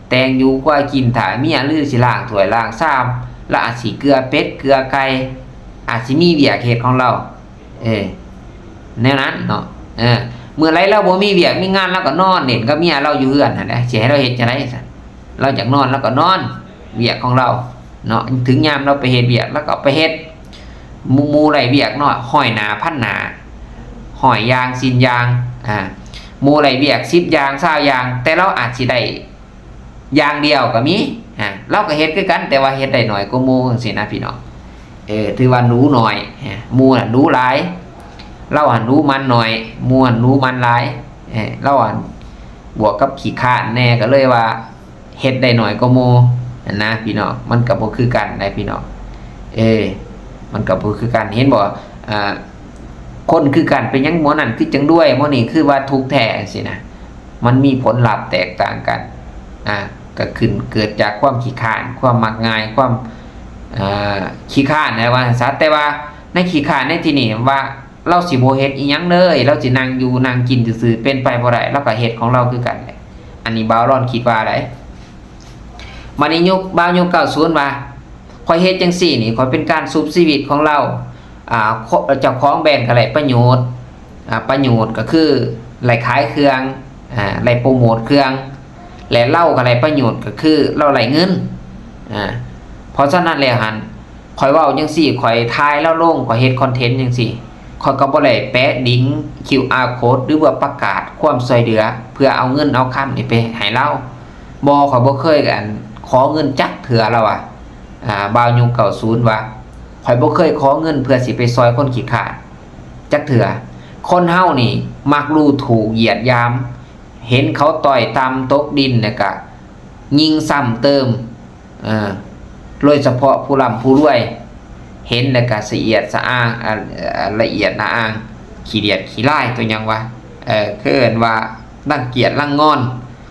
ແຕ່ງຢູ່ຄົວກິນຖ້າເມຍ ຫຼືຊິລ້າງຖ້ວຍລ້າງຊາມ ລາວອາດຊິເກືອເປັດເກືອໄກ່ ອາດຊິມີວຽກເຮັດຂອງລາວ. ເອີ ແນວນັ້ນເນາະ. ເອີ ເມື່ອໃດລາວບໍ່ມີວຽກມີງານ ລາວກໍນອນຫຼິ້ນກັບເມຍລາວຢູ່ເຮືອນຫັ້ນແຫຼະ ຊິໃຫ້ລາວເຮັດຈັ່ງໃດຊັ້ນ? ລາວຢາກນອນລາວກໍນອນ ວຽກຂອງລາວເນາະ ເຖິງຍາມລາວໄປເຮັດວຽກ ລາວກໍໄປເຮັດ. ໝູ່ ໝູ່ໄດ້ວຽກເນາະ ຮ້ອຍໜ້າພັນໜ້າ ຮ້ອຍຢ່າງສິບຢ່າງ ອາ ໝູ່ໄດ້ວຽກສິບຢ່າງຊາວຢ່າງ ແຕ່ລາວອາດຊິໄດ້ຢ່າງດຽວກໍມີ. ອາ ລາວກໍເຮັດຄືກັນ ແຕ່ວ່າເຮັດໄດ້ໜ້ອຍກວ່າໝູ່ ຈັ່ງຊີ້ນະພີ່ນ້ອງ. ເອີ ຖືວ່າໜູໜ້ອຍ ອາ ໝູ່ຫັ້ນໜູຫຼາຍ ລາວຫັ້ນໜູມັນໜ້ອຍ ໝູ່ຫັ້ນໜູມັນຫຼາຍ. ເອີ ລາວຫັ້ນບວກກັບຂີ້ຄ້ານແດ່ ກໍເລີຍວ່າ ເຮັດໄດ້ໜ້ອຍກວ່າໝູ່ຫັ້ນນະພີ່ນ້ອງ. ມັນກໍບໍ່ຄືກັນໃດ໋ພີ່ນ້ອງ. ເອີ ມັນກໍບໍ່ຄືກັນ ເຫັນບໍ່? ອາ ຄົນຄືກັນ ເປັນຫຍັງໝໍນັ້ນຄືຈັ່ງລວຍ ໝໍນີ້ຄືວ່າທຸກແທ້ ຈັ່ງຊີ້ນະ. ມັນມີຜົນລັບແຕກຕ່າງກັນ. ອາ ກໍຂຶ້ນ ເກີດຈາກຄວາມຂີ້ຄ້ານ ຄວາມມັກງ່າຍ ຄວາມ ເອີ ຂີ້ຄ້ານນະ ວ່າຊັ້ນຊະ. ແຕ່ວ່າໃນຂີ້ຄ້ານໃນທີ່ນີ້ວ່າ ລາວຊິບໍ່ເຮັດອີ່ຫຍັງເລີຍ ລາວຊິນັ່ງຢູ່ນັ່ງກິນຊື່ໆ ເປັນໄປບໍ່ໄດ້ ລາວກໍເຮັດຂອງລາວຄືກັນແຫຼະ. ອັນນີ້ບ່າວລອນຄິດວ່າໃດ໋. ບັດນີ້ຍຸກ ບ່າວຍຸກເກົ້າສິບວ່າ ຂ້ອຍເຮັດຈັ່ງຊີ້ນີ້ ຂ້ອຍເປັນການຊຸບຊີວິດຂອງລາວ. ອາ ເຈົ້າຂອງແບຣນກໍໄດ້ປະໂຫຍດ ອາ ປະໂຫຍດກໍຄືໄດ້ຂາຍເຄື່ອງ ອາ ໄດ້ໂປຣໂມດເຄື່ອງ ແລະ ລາວກໍໄດ້ປະໂຫຍດກໍຄືລາວໄດ້ເງິນ. ອາ ເພາະສະນັ້ນແລ້ວຫັ້ນ ຂ້ອຍເວົ້າຈັ່ງຊີ້ ຂ້ອຍຖ່າຍລາວລົງ ຂ້ອຍເຮັດຄອນເທັນຈັ່ງຊີ້ ຂ້ອຍກໍບໍ່ໄດ້ແປະລິ້ງ ຄິວອາໂຄດ ຫຼືວ່າປະກາດຄວາມຊ່ວຍເຫຼືອ ເພື່ອເອົາເງິນເອົາຄຳນີ້ໄປໃຫ້ລາວ. ບໍ່ ຂ້ອຍບໍ່ເຄີຍ ອັນ ຂໍເງິນຈັກເທື່ອ ລາວວ່າ. ອາ ບ່າວຍຸກເກົ້າສິບວ່າ ຂ້ອຍບໍ່ເຄີຍຂໍເງິນເພື່ອຊິໄປຊ່ອຍຄົນຂີ້ຄ້ານຈັກເທື່ອ. ຄົນເຮົານີ້ມັກຮູ້ຖືກຢຽດຫຍາມ ເຫັນເຂົາຕ້ອຍຕ່ຳຕົກດິນ ແລ້ວກະຍິງຊ້ຳເຕີມ. ເອີ ໂດຍສະເພາະຜູ້ລ່ຳຜູ້ລວຍ ເຫັນແລ້ວກະສະອຽດສະອ້າງ ອາ ລະອຽດລະອາງ ຂີ້ດຽດຂີ້ລາຍ ຕົວຫຍັງວະ ເອີ ຄືເອີ້ນວ່າລັງກຽດລັງງອນ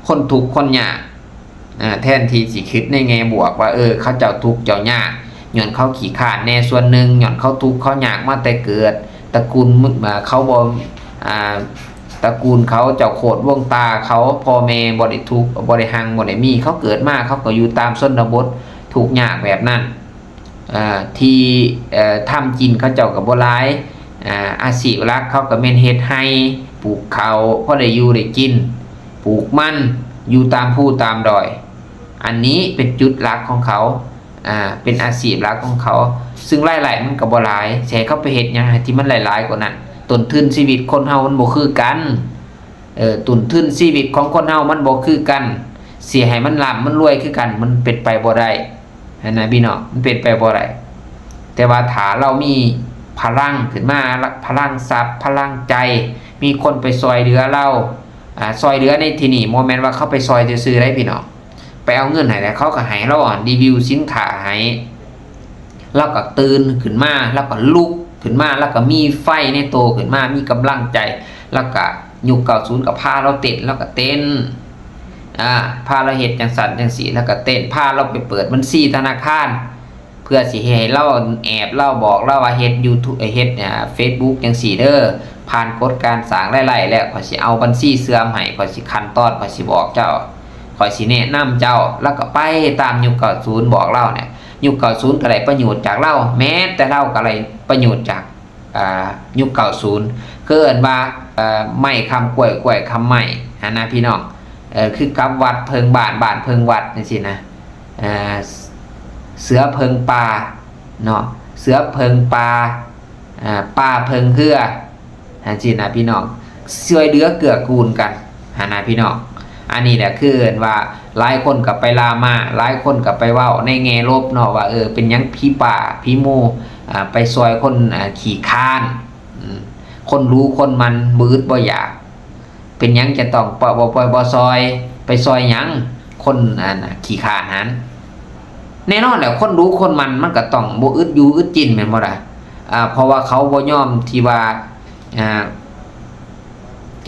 ຄົນທຸກຄົນຍາກ. ເອີ ແທນທີ່ຊິຄິດໃນແງ່ບວກວ່າ ເອີ ເຂົາເຈົ້າທຸກເຈົ້າຍາກ ຍ້ອນເຂົາຂີ້ຄ້ານແດ່ສ່ວນໜຶ່ງ ຍ້ອນເຂົາທຸກເຂົາຍາກມາແຕ່ເກີດ ຕະກູນ ເຂົາບໍ່ ອາ ຕະກູນເຂົາເຈົ້າໂຄດວງຕາເຂົາ ພໍ່ແມ່ບໍ່ໄດ້ທຸກ ບໍ່ໄດ້ຮັ່ງ ບໍ່ໄດ້ມີ ເຂົາເກີດມາເຂົາກໍຢູ່ຕາມຊົນນະບົດ ທຸກຍາກແບບນັ້ນ. ເອີ ທີ່ ເອີ ທຳກິນເຂົາເຈົ້າກໍບໍ່ຫຼາຍ ອາ ອາຊີບຫຼັກເຂົາກໍແມ່ນເຮັດໄຮ່ ປູກເຂົ້າ ພໍໄດ້ຢູ່ໄດ້ກິນ ປູກມັນຢູ່ຕາມພູຕາມດອຍ. ອັນນີ້ເປັນຈຸດຫຼັກຂອງເຂົາ ອາ ເປັນອາຊີບຫຼັກຂອງເຂົາ ຊຶ່ງລາຍໄດ້ມັນກໍບໍ່ຫຼາຍ. ຊິໃຫ້ເຂົາໄປເຮັດຫຍັງໃຫ້ທີ່ມັນຫຼາຍໆກວ່ານັ້ນ? ຕົ້ນທຶນຊີວິດຄົນເຮົາມັນບໍ່ຄືກັນ. ເອີ ຕົ້ນທຶນຊີວິດຂອງຄົນເຮົາມັນບໍ່ຄືກັນ. ຊິໃຫ້ມັນລ່ຳມັນລວຍຄືກັນ ມັນເປັນໄປບໍ່ໄດ້ຫັ້ນນະພີ່ນ້ອງ, ມັນເປັນໄປບໍ່ໄດ້. ແຕ່ວ່າຖ້າລາວມີພະລັງຂຶ້ນມາ ພະລັງຊັບ ພະລັງໃຈ ມີຄົນໄປຊ່ອຍເຫຼືອລາວ. ອາ ຊ່ອຍເຫຼືອໃນທີ່ນີ້ບໍ່ແມ່ນວ່າເຂົາໄປຊ່ອຍຊື່ໆໄດ໋ພີ່ນ້ອງ, ໄປເອົາເງິນໃຫ້ແລ້ວເຂົາກໍໃຫ້ລາວ ອາ ຣີວິວສິນຄ້າໃຫ້. ລາວກໍຕື່ນຂຶ້ນມາ ລາວກໍລຸກຂຶ້ນມາ ລາວກໍມີໄຟໃນໂຕຂຶ້ນມາ ມີກຳລັງໃຈ. ລາວກໍ ຍຸກເກົ້າສິບກໍພາລາວເຕັ້ນ ລາວກໍເຕັ້ນ ອາ ພາລາວເຮັດຈັ່ງຊັ້ນຈັ່ງຊີ້ ລາວກໍເຕັ້ນ ພາລາວໄປເປີດບັນຊີທະນາຄານ ເພື່ອຊິໃຫ້ລາວແອບ ລາວບອກລາວວ່າເຮັດຢູທູບ ເຮັດ ອາ ເຟສບຸກຈັ່ງຊີ້ເດີ, ຜ່ານກົດການສ້າງລາຍໄດ້ແລ້ວ ຂ້ອຍຊິເອົາບັນຊີເຊື່ອມໃຫ້ ຂ້ອຍຊິຂັ້ນຕອນ ຂ້ອຍຊິບອກເຈົ້າ ຂ້ອຍຊິແນະນຳເຈົ້າ. ລາວກໍໄປຕາມຍຸກເກົ້າສິບບອກລາວນີ້ ຍຸກເກົ້າສິບກໍໄດ້ປະໂຫຍດຈາກລາວ ແມ້ແຕ່ລາວກໍໄດ້ປະໂຫຍດຈາກ ອາ ຍຸກເກົ້າສິບ ຄືເອີ້ນວ່າ ເອີ ໄມ້ຄ້ຳກ້ວຍ ກ້ວຍຄ້ຳໄມ້ຫັ້ນນະພີ່ນ້ອງ. ເອີ ຄືກັບວັດເພິ່ງບ້ານ ບ້ານເພິ່ງວັດຈັ່ງຊີ້ນະ, ເອີ ເສືອເພິ່ງປ່າເນາະ ເສືອເພິ່ງປ່າ ອາ ປ່າເພິ່ງເຮືອ ຈັ່ງຊີ້ນະພີ່ນ້ອງ, ຊ່ວຍເຫຼືອເກື້ອກູນກັນຫັ້ນນະພີ່ນ້ອງ. ອັນນີ້ແຫຼະຄືເອີ້ນວ່າ ຫຼາຍຄົນກໍໄປລາມາ ຫຼາຍຄົນກໍໄປເວົ້າໃນແງ່ລົບເນາະ ວ່າ ເອີ ເປັນຫຍັງຜີປ່າຜີໝູ່ ອາ ໄປຊ່ອຍຄົນ ອາ ຂີ້ຄ້ານ ອາ ຄົນຫຼູຄົນໝັ່ນ ບໍ່ອຶດບໍ່ຢາກ ເປັນຫຍັງຈະຕ້ອງບໍ່ ບໍ່ ບໍ່ ບໍ່ຊ່ອຍ ໄປຊ່ອຍຫຍັງຄົນ ອັນ ອາ ຂີ້ຄ້ານຫັ້ນ? ແນ່ນອນແຫຼະ ຄົນຫຼູຄົນໝັ່ນມັນກໍຕ້ອງບໍ່ອຶດຢູ່ອຶດກິນແມ່ນບໍ່ລະ? ອາ ເພາະວ່າເຂົາບໍ່ຍອມທີ່ວ່າ ອາ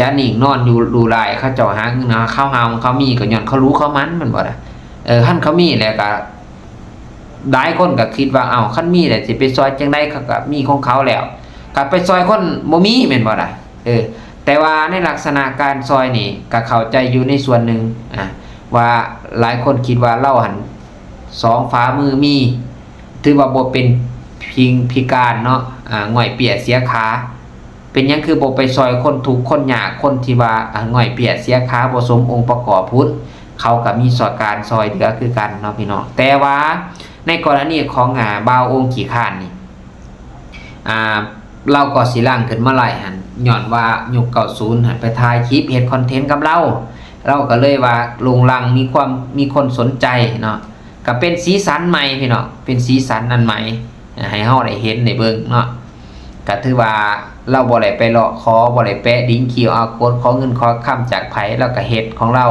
ຈະນິ່ງນອນຢູ່ຫຼູຫຼາຍ ເຂົາເຈົ້າຫາເງິນ ເຂົາຫາເຂົາມີ ກໍຍ້ອນເຂົາຫຼູເຂົາໝັ່ນແມ່ນບໍ່ລະ? ເອີ ຄັນເຂົາມີແລ້ວກໍ ຫຼາຍຄົນກໍຄິດວ່າ ເອົ້າ ຄັນມີແລ້ວຊິໄປຊ່ອຍຈັ່ງໃດ? ເຂົາກໍມີຂອງເຂົາແລ້ວ ກໍໄປຊ່ອຍຄົນບໍ່ມີແມ່ນບໍ່ລະ? ເອີ ແຕ່ວ່າໃນລັກສະນະການຊ່ອຍນີ້ກໍເຂົ້າໃຈຢູ່ໃນສ່ວນໜຶ່ງ ອາ ວ່າຫຼາຍຄົນຄິດວ່າລາວຫັ້ນສອງຝ່າມືມີ ຖືວ່າບໍ່ເປັນພິງພິການເນາະ ອາ ງ່ອຍເປ້ຍເສຍຂາ. ເປັນຫຍັງຄືບໍ່ໄປຊ່ອຍຄົນທຸກຄົນຍາກ ຄົນທີ່ວ່າ ອາ ງ່ອຍເປ້ຍເສຍຂາ ບໍ່ສົມອົງປະກອບພຸ້ນ? ເຂົາກໍມີສອການຊ່ອຍເຫຼືອຄືກັນເນາະພີ່ນ້ອງ. ແຕ່ວ່າໃນກໍລະນີຂອງ ອາ ບ່າວໂອ່ງຂີ້ຄ້ານນີ້ ອາ ລາວກໍຊິຫຼັ່ງຂຶ້ນມາຫຼາຍຫັ້ນ ຍ້ອນວ່າຍຸກເກົ້າສິບຫັ້ນໄປຖ່າຍຄລິບເຮັດຄອນເທັນກັບລາວ ລາວກໍເລີຍວ່າໂດ່ງດັງ ມີຄວາມ ມີຄົນສົນໃຈເນາະ. ກໍເປັນສີສັນໃໝ່ພີ່ນ້ອງ ເປັນສີສັນອັນໃໝ່ໃຫ້ເຮົາໄດ້ເຫັນໄດ້ເບິ່ງເນາະ. ກໍຖືວ່າລາວບໍ່ໄດ້ໄປເລາະຂໍ ບໍ່ໄດ້ແປະດິງຄິວອາໂຄດ ຂໍເງິນຂໍຄຳຈາກໃຜ ລາວກໍເຮັດຂອງລາວ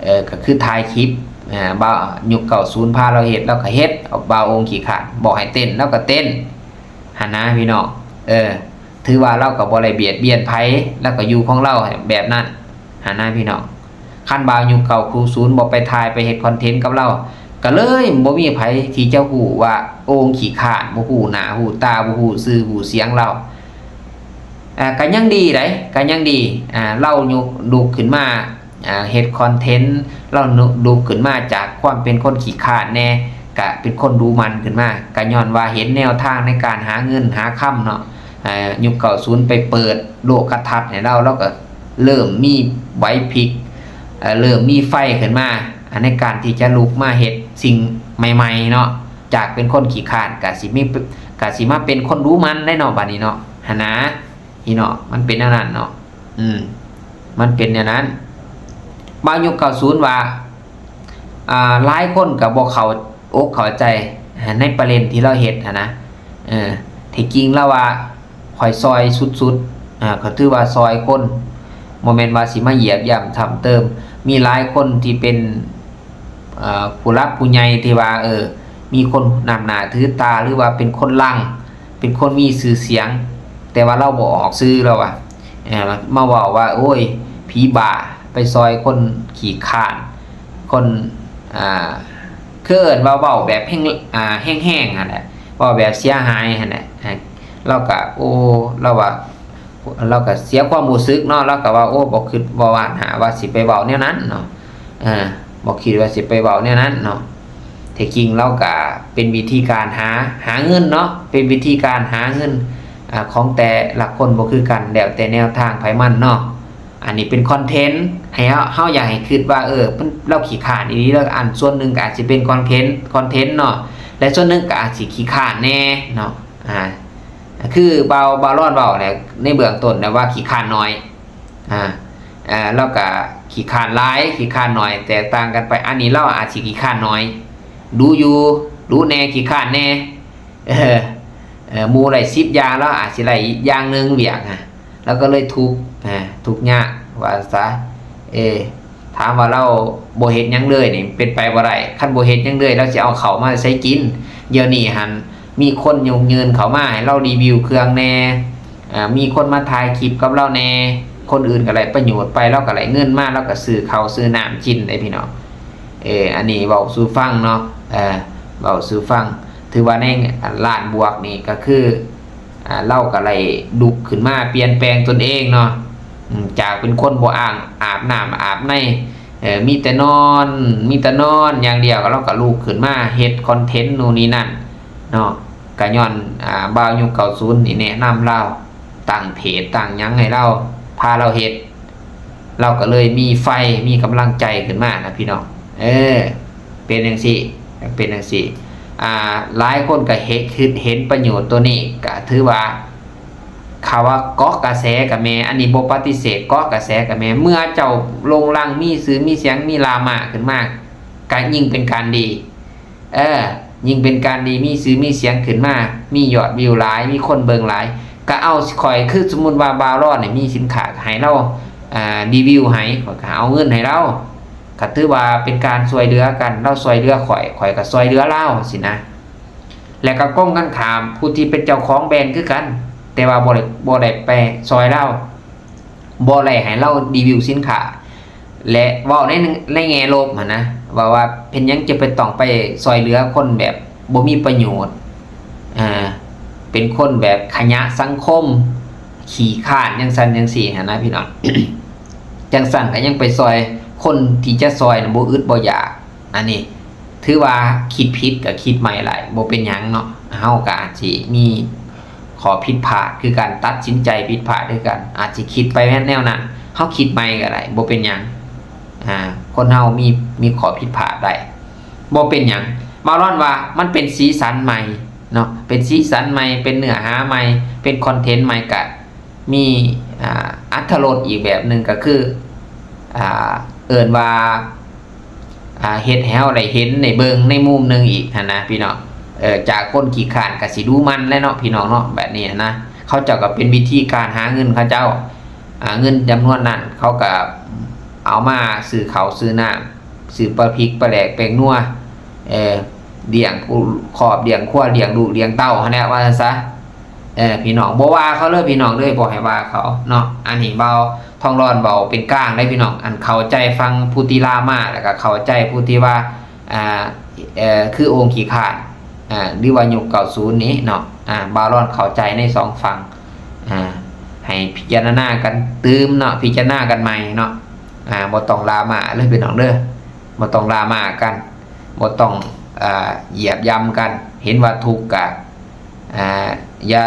ເອີ ກໍຄືຖ່າຍຄລິບ ອາ ບ່າວ ຍຸກເກົ້າສິບພາລາວເຮັດ ລາວກໍເຮັດ. ບ່າວໂອ່ງຂີ້ຄ້ານບອກໃຫ້ເຕັ້ນ ລາວກໍເຕັ້ນຫັ້ນນະພີ່ນ້ອງ. ເອີ ຖືວ່າລາວກໍບໍ່ໄດ້ບຽດບຽນໃຜ ລາວກໍຢູ່ຂອງລາວແບບນັ້ນຫັ້ນນະພີ່ນ້ອງ. ຄັນບ່າວຍຸກເກົ້າສິບບໍ່ໄປຖ່າຍໄປເຮັດຄອນເທັນກັບລາວ ກໍເລີຍບໍ່ມີໃຜທີ່ຈະຮູ້ວ່າໂອ່ງຂີ້ຄ້ານ ບໍ່ຮູ້ໜ້າຮູ້ຕາ ບໍ່ຮູ້ຊື່ຮູ້ສຽງລາວ. ອາ ກໍຍັງດີໃດ໋ ກໍຍັງດີ ອາ ລາວຍົກ ລຸກຂຶ້ນມາ ອາ ເຮັດຄອນເທັນ ລາວລຸກຂຶ້ນມາຈາກຄວາມເປັນຄົນຂີ້ຄ້ານແດ່ ກະເປັນຄົນດຸໝັ່ນຂຶ້ນມາ ກະຍ້ອນວ່າເຫັນແນວທາງໃນການຫາເງິນຫາຄຳເນາະ. ອາ ຍຸກເກົ້າສິບໄປເປີດໂລກະທັດໃຫ້ລາວ ລາວກະເລີ່ມມີໄຫວພິບ ເລີ່ມມີໄຟຂຶ້ນມາ ໃນການທີ່ຈະລຸກມາເຮັດສິ່ງໃໝ່ໆເນາະ. ຈາກເປັນຄົນຂີ້ຄ້ານ ກະຊິມີ ກະຊິມາເປັນຄົນດຸໝັ່ນໄດ້ເນາະ ບາດນີ້ເນາະ ຫັ້ນນະ. ພີ່ນ້ອງ ມັນເປັນແນວນັ້ນເນາະ ອືມ ມັນເປັນແນວນັ້ນ. ບ່າວຍຸກເກົ້າສິບວ່າ ອ່າ ຫຼາຍຄົນກໍບໍ່ເຂົ້າອົກເຂົ້າໃຈໃນປະເດັນທີ່ລາວເຮັດຫັ້ນນະ. ເອີ ທີ່ຈິງລາວວ່າ ຂ້ອຍຊ່ອຍສຸດໆ ເອີ ກໍຖືວ່າຊ່ອຍຄົນ ບໍ່ແມ່ນວ່າຊິມາຢຽບຢ່ຳຊ້ຳເຕີມ. ມີຫຼາຍຄົນທີ່ເປັນ ເອີ ຜູ້ຫຼັກຜູ້ໃຫຍ່ທີ່ວ່າ ເອີ ມີຄົນນັບໜ້າຖືຕາ ຫຼືວ່າເປັນຄົນດັງ ເປັນຄົນມີຊື່ສຽງ ແຕ່ວ່າລາວບໍ່ອອກຊື່ ລາວວ່າ ເອີ ມາເວົ້າວ່າ ໂອ້ຍ ຜີບ້າ ໄປຊ່ອຍຄົນຂີ້ຄ້ານ ຄົນ ອ່າ ຄືເອີ້ນວ່າເວົ້າແບບແຮງ ອ່າ ແຮງໆຫັ້ນແຫຼະ ເວົ້າແບບເສຍຫາຍຫັ້ນແຫຼະ. ລາວກະ ໂອ້ ລາວວ່າ ລາວກະເສຍຄວາມຮູ້ສຶກເນາະ ລາວກະວ່າ ໂອ້ ບໍ່ຄິດບໍ່ຫວັງຫາວ່າຊິໄປເວົ້າແນວນັ້ນເນາະ ເອີ ບໍ່ຄິດວ່າຊິໄປເວົ້າແນວນັ້ນເນາະ. ແທ້ຈິງລາວກະເປັນວິທີການຫາ ຫາເງິນເນາະ ເປັນວິທີການຫາເງິນ ອາ ຂອງແຕ່ລະຄົນບໍ່ຄືກັນ ແລ້ວແຕ່ແນວທາງໃຜມັນເນາະ. ອັນນີ້ເປັນຄອນເທັນ ໃຫ້ເຮົາ ເຮົາຢາກໃຫ້ຄິດວ່າ ເອີ ເພິ່ນ ລາວຂີ້ຄ້ານອີ່ຫຼີ ແລ້ວອັນສ່ວນໜຶ່ງກໍອາດຊິເປັນຄອນເທັນ ຄອນເທັນເນາະ ແລະສ່ວນໜຶ່ງກໍອາດຊິຂີ້ຄ້ານແດ່ເນາະ. ອາ ຄືບ່າວ ບ່າວລອນເວົ້າແຫຼະ ໃນເບື້ອງຕົ້ນນະວ່າຂີ້ຄ້ານໜ້ອຍ ອາ ອາ ລາວກະຂີ້ຄ້ານຫຼາຍ ຂີ້ຄ້ານໜ້ອຍ ແຕກຕ່າງກັນໄປ. ອັນນີ້ລາວອາດຊິຂີ້ຄ້ານໜ້ອຍ ດຸຢູ່ ດຸແດ່ ຂີ້ຄ້ານແດ່ ເອີ ເອີ ໝູ່ໄດ້ສິບຢ່າງ ລາວອາດຊິໄດ້ຢ່າງໜຶ່ງວຽກ ອາ ລາວກໍເລີຍທຸກ ອາ ທຸກຍາກວ່າຊະ. ເອີ ຖາມວ່າລາວບໍ່ເຮັດຫຍັງເລີຍນີ້ ເປັນໄປບໍ່ໄດ້. ຄັນບໍ່ເຮັດຫຍັງເລີຍ ລາວຊິເອົາເຂົ້າມາໃສກິນ? ດຽວນີ້ຫັ້ນ ມີຄົນຍົກຍື່ນເຂົ້າມາໃຫ້ລາວຣີວິວເຄື່ອງແດ່ ເອີ ມີຄົນມາຖ່າຍຄລິບກັບລາວແດ່ ຄົນອື່ນກໍໄດ້ປະໂຫຍດໄປ ລາວກໍໄດ້ເງິນມາ ລາວກໍຊື້ເຂົ້າຊື້ນ້ຳກິນເດ້ພີ່ນ້ອງ. ເອີ ອັນນີ້ເວົ້າສູ່ຟັງເນາະ ເອີ ເວົ້າສູ່ຟັງ. ຖືວ່າໃນລ້ານບວກນີ້ກໍຄື ອາ ລາວກໍໄດ້ລຸກຂຶ້ນມາປ່ຽນແປງຕົນເອງເນາະ ອາ ຈາກເປັນຄົນບໍ່ອາບ ອາບນ້ຳອາບໃນ ເອີ ມີແຕ່ນອນ ມີແຕ່ນອນຢ່າງດຽວ ລາວກໍລຸກຂຶ້ນມາເຮັດຄອນເທັນໂນ່ນນີ້ນັ້ນເນາະ. ກໍຍ້ອນ ອາ ບ່າວຍຸກເກົ້າສິບນີ້ແນະນຳລາວ ຕັ້ງເພຈຕັ້ງຫຍັງໃຫ້ລາວ ພາລາວເຮັດ ລາວກໍເລີຍມີໄຟ ມີກຳລັງໃຈຂຶ້ນມານະພີ່ນ້ອງ. ເອີ ເປັນຈັ່ງຊີ້ ເປັນຈັ່ງຊີ້ ອາ ຫຼາຍຄົນກໍເຫັນ ຄິດເຫັນປະໂຫຍດໂຕນີ້ ກໍຖືວ່າ ເຂົາວ່າເກາະກະແສກໍແມ່ນ ອັນນີ້ບໍ່ປະຕິເສດ ເກາະກະແສກໍແມ່ນ. ເມື່ອເຈົ້າລົງລັງ ມີຊື່ມີສຽງ ມີດຣາມາຂຶ້ນມາ ກໍຍິ່ງເປັນການດີ ເອີ ຍິ່ງເປັນການດີ ມີຊື່ມີສຽງຂຶ້ນມາ ມີຍອດວິວຫຼາຍ ມີຄົນເບິ່ງຫຼາຍ ກໍເອົາຂ້ອຍ ຄືສົມມຸດວ່າບ່າວລອນນີ້ມີສິນຄ້າ ໃຫ້ລາວ ອາ ຣີວິວໃຫ້ ຂ້ອຍກໍເອົາເງິນໃຫ້ລາວ ກໍຖືວ່າເປັນການຊ່ວຍເຫຼືອກັນ ລາວຊ່ວຍເຫຼືອຂ້ອຍ ຂ້ອຍກໍຊ່ວຍເຫຼືອລາວຊີ້ນະ. ແລະກໍກົງກັນຂ້າມ ຜູ້ທີ່ເປັນເຈົ້າຂອງແບຣນຄືກັນ ແຕ່ວ່າບໍ່ໄດ້ ບໍ່ໄດ້ໄປຊ່ອຍລາວ ບໍ່ໄດ້ໃຫ້ລາວຣີວິວສິນຄ້າ ແລະເວົ້າໃນ ໃນແງ່ລົບຫັ້ນນະ ເວົ້າວ່າເປັນຫຍັງຈະໄປ ຕ້ອງໄປຊ່ອຍເຫຼືອຄົນແບບບໍ່ມີປະໂຫຍດ ເປັນຄົນແບບຂະຫຍະສັງຄົມ ຂີ້ຄ້ານ ຈັ່ງຊັ້ນຈັ່ງຊີ້ຫັ້ນນະພີ່ນ້ອງ. ຈັ່ງຊັ້ນກໍຍັງໄປຊ່ອຍຄົນທີ່ຈະຊ່ອຍນະ ບໍ່ອຶດບໍ່ຢາກ. ອັນນີ້ຖືວ່າຄິດຜິດກໍຄິດໃໝ່ໄດ້ ບໍ່ເປັນຫຍັງເນາະ. ເຮົາກໍອາດຊິມີຂໍ້ຜິດພາດຄືກັນ ຕັດສິນໃຈຜິດພາດຄືກັນ ອາດຊິຄິດໄປແນວນັ້ນ ເຮົາຄິດໃໝ່ກໍໄດ້ ບໍ່ເປັນຫຍັງ. ອາ ຄົນເຮົາມີ ມີຂໍ້ຜິດພາດໄດ້ ບໍ່ເປັນຫຍັງ. ບ່າວລອນວ່າມັນເປັນສີສັນໃໝ່ເນາະ ເປັນສີສັນໃໝ່ ເປັນເນື້ອຫາໃໝ່ ເປັນຄອນເທັນໃໝ່ ກະ ມີ ອາ ອັດຖະລົດອີກແບບໜຶ່ງ ກໍຄື ອາ ເອີ້ນວ່າ ອາ ເຮັດໃຫ້ເຮົາໄດ້ເຫັນໄດ້ເບິ່ງໃນມຸມໜຶ່ງອີກຫັ້ນນະພີ່ນ້ອງ. ເອີ ຈາກຄົນຂີ້ຄ້ານກໍຊິດຸໝັ່ນແຫຼະເນາະ ພີ່ນ້ອງເນາະ ແບບນີ້ຫັ້ນນະ. ເຂົາເຈົ້າກໍເປັນວິທີການຫາເງິນເຂົາເຈົ້າ ອາ ເງິນຈຳນວນນັ້ນ ເຂົາກໍເອົາມາຊື້ເຂົ້າຊື້ນ້ຳ ຊື້ປາພິກປາແດກແປ້ງນົວ ເອີ ລ້ຽງຜູ້ ຄອບລ້ຽງຄົວ ລ້ຽງລູກລ້ຽງເຕົ້າຫັ້ນແຫຼະ ວ່າຊັ້ນຊະ. ເອີ ພີ່ນ້ອງ ບໍ່ວ່າເຂົາເລີຍ ພີ່ນ້ອງເອີຍ ບໍ່ໃຫ້ວ່າເຂົາເນາະ. ອັນນີ້ບ່າວທອງລອນເວົ້າເປັນກາງເດ້ພີ່ນ້ອງ ອັນເຂົ້າໃຈຝັ່ງຜູ້ທີ່ລາມາ ແລ້ວກໍເຂົ້າໃຈຜູ້ທີ່ວ່າ ອ່າ ເອີ ຄືອົງຂີ້ຄ້ານ ອ່າ ຫຼືວ່າຍຸກເກົ້າສິບນີ້ເນາະ. ອ່າ ບ່າວລອນເຂົ້າໃຈໃນສອງຝັ່ງ ອ່າ ໃຫ້ພິຈາລະນາກັນຕື່ມເນາະ ພິຈາລະນາກັນໃໝ່ເນາະ. ອ່າ ບໍ່ຕ້ອງລາມາເລີຍພີ່ນ້ອງເດີ ບໍ່ຕ້ອງລາມາກັນ ບໍ່ຕ້ອງ ອ່າ ຢຽບຢຳກັນ. ເຫັນວ່າທຸກກະ ອ່າ ຢ່າ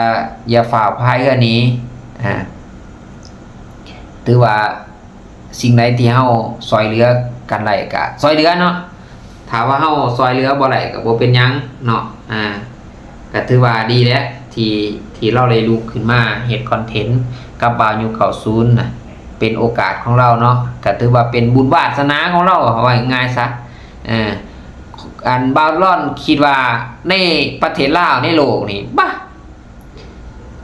ຢ່າຟ້າວພາຍເຮືອໜີ. ອ່າ ຖືວ່າສິ່ງໃດທີ່ເຮົາຊ່ອຍເຫຼືອກັນໄດ້ກະຊ່ອຍເຫຼືອເນາະ. ຖ້າວ່າເຮົາຊ່ອຍເຫຼືອບໍ່ໄດ້ກໍບໍ່ເປັນຫຍັງເນາະ. ອ່າ ກໍຖືວ່າດີແຫຼະ ທີ່ ທີ່ລາວໄດ້ລຸກຂຶ້ນມາເຮັດຄອນເທັນກັບບ່າວຍຸກເກົ້າສິບນະ ເປັນໂອກາດຂອງລາວເນາະ. ກໍຖືວ່າເປັນບຸນວາສະໜາຂອງລາວ ເວົ້າງ່າຍໆຊະ. ເອີ ອັນບ່າວລອນຄິດວ່າໃນປະເທດລາວ ໃນໂລກນີ້ ບາ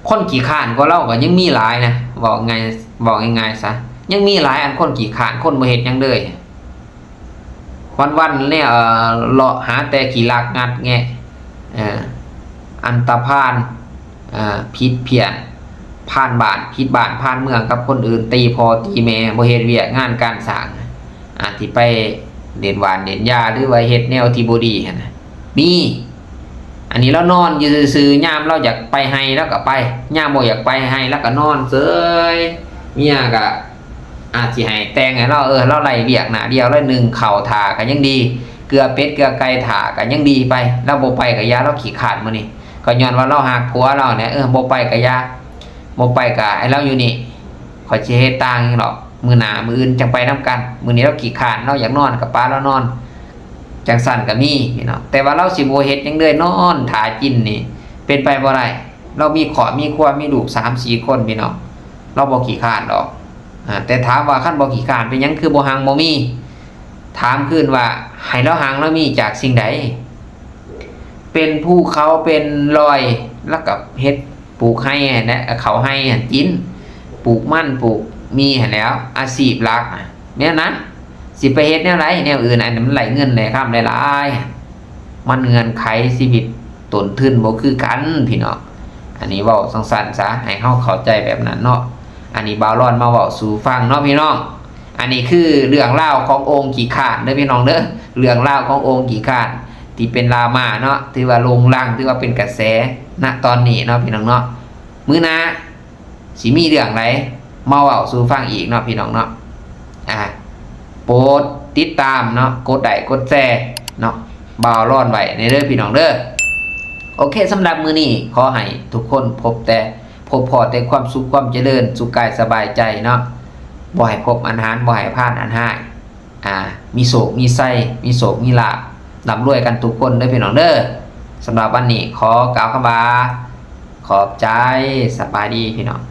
ຄົນຂີ້ຄ້ານກວ່າລາວກໍຍັງມີຫຼາຍນະ ເວົ້າງ່າຍ ເວົ້າງ່າຍໆຊະ ຍັງມີຫຼາຍອັນຄົນຂີ້ຄ້ານ ຄົນບໍ່ເຮັດຫຍັງເລີຍ ວັນໆແນວ ເອີ ເລາະຫາແຕ່ຂີ້ລັກງັດແງະ ເອີ ອັນຕະພານ ເອີ ຜິດພ້ຽນ ພານບ້ານ ຜິດບ້ານພານເມືອງກັບຄົນອື່ນ ຕີພໍ່ຕີແມ່ ບໍ່ເຮັດວຽກງານການສ້າງ ອາດຊິໄປຫຼິ້ນຫວານຫຼິ້ນຢາ ຫຼືວ່າເຮັດແນວທີ່ບໍ່ດີຫັ້ນນະ ມີ. ອັນນີ້ລາວນອນຢູ່ຊື່ໆ ຍາມລາວຢາກໄປໄຮ່ລາວກໍໄປ ຍາມບໍ່ຢາກໄປໄຮ່ລາວກໍນອນເສີຍ. ເມຍກໍອາດຊິໃຫ້ແຕ່ງໃຫ້ລາວ ເອີ ລາວໄລ່ວຽກໜ້າດຽວ ລາວໜຶ້ງເຂົ້າຖ້າກໍຍັງດີ ເກືອເປັດເກືອໄກ່ຖ້າກໍຍັງດີໄປ ລາວບໍ່ໄປກໍຢ່າ ລາວຂີ້ຄ້ານມື້ນີ້ ກໍຍ້ອນວ່າລາວຮັກຜົວລາວແຫຼະ. ເອີ ບໍ່ໄປກໍຢ່າ ບໍ່ໄປກໍໃຫ້ລາວຢູ່ນີ້ ຂ້ອຍຊິເຮັດຕ່າງອີກດອກ ມື້ໜ້າມື້ອື່ນຈັ່ງໄປນຳກັນ. ມື້ນີ້ລາວຂີ້ຄ້ານ ລາວຢາກນອນກໍປະລາວນອນ ຈັ່ງຊັ້ນກໍມີພີ່ນ້ອງ. ແຕ່ວ່າລາວຊິບໍ່ເຮັດຫຍັງເລີຍ ນອນຖ້າຈິນນີ້ ເປັນໄປບໍ່ໄດ້. ລາວມີຄອບມີຄົວ ມີລູກສາມສີ່ຄົນພີ່ນ້ອງ ລາວບໍ່ຂີ້ຄ້ານດອກ. ອາ ແຕ່ຖາມວ່າຄັນບໍ່ຂີ້ຄ້ານ ເປັນຫຍັງຄືບໍ່ຮັ່ງບໍ່ມີ? ຖາມຄືນວ່າ ໃຫ້ລາວຮັ່ງລາວມີຈາກສິ່ງໃດ? ເປັນພູເຂົາເປັນດອຍ ລາວກໍເຮັດ ປູກໄຮ່ຫັ້ນແຫຼະ ເຂົ້າໄຮ່ຫັ້ນກິນ ປູກມັນປູກໝີ່ຫັ້ນແຫຼ້ວ ອາຊີບຫຼັກນະແນວນັ້ນ. ຊິໄປເຮັດແນວໃດແນວອື່ນ ອັນນັ້ນມັນໄດ້ເງິນໄດ້ຄຳຫຼາຍໆ ມັນເງື່ອນໄຂຊີວິດຕົ້ນທຶນບໍ່ຄືກັນພີ່ນ້ອງ. ອັນນີ້ເວົ້າຈັ່ງຊັ້ນຊະ ໃຫ້ເຮົາເຂົ້າໃຈແບບນັ້ນເນາະ. ອັນນີ້ບ່າວລອນມາເວົ້າສູ່ຟັງເນາະພີ່ນ້ອງ. ອັນນີ້ຄືເລື່ອງລາວຂອງໂອ່ງຂີ້ຄ້ານເດີພີ່ນ້ອງເດີ ເລື່ອງລາວຂອງໂອ່ງຂີ້ຄ້ານ ທີ່ເປັນດຣາມາເນາະ ຖືວ່າໂດ່ງດັງ ຖືວ່າເປັນກະແສນະຕອນນີ້ເນາະພີ່ນ້ອງເນາະ. ມື້ໜ້າຊິມີເລື່ອງໃດມາເວົ້າສູ່ຟັງອີກເນາະພີ່ນ້ອງເນາະ. ອາ ໂປດຕິດຕາມເນາະ ກົດໄລ້ກົດແຊເນາະ ບ່າວລອນໄວ້ແດ່ເດີພີ່ນ້ອງເດີ. ໂອເຄ ສຳລັບມື້ນີ້ຂໍໃຫ້ທຸກຄົນພົບແຕ່ ພົບພໍ້ແຕ່ຄວາມສຸກຄວາມຈະເລີນ ສຸກກາຍສະບາຍໃຈເນາະ ບໍ່ໃຫ້ພົບອັນຫານ ບໍ່ໃຫ້ຜ່ານອັນຮ້າຍ ອາ ມີໂຊກມີໄຊ ມີໂຊກມີລາບ ລ່ຳລວຍກັນທຸກຄົນເດີພີ່ນ້ອງເດີ. ສຳລັບວັນນີ້ຂໍກ່າວຄຳວ່າ ຂອບໃຈ ສະບາຍດີພີ່ນ້ອງ.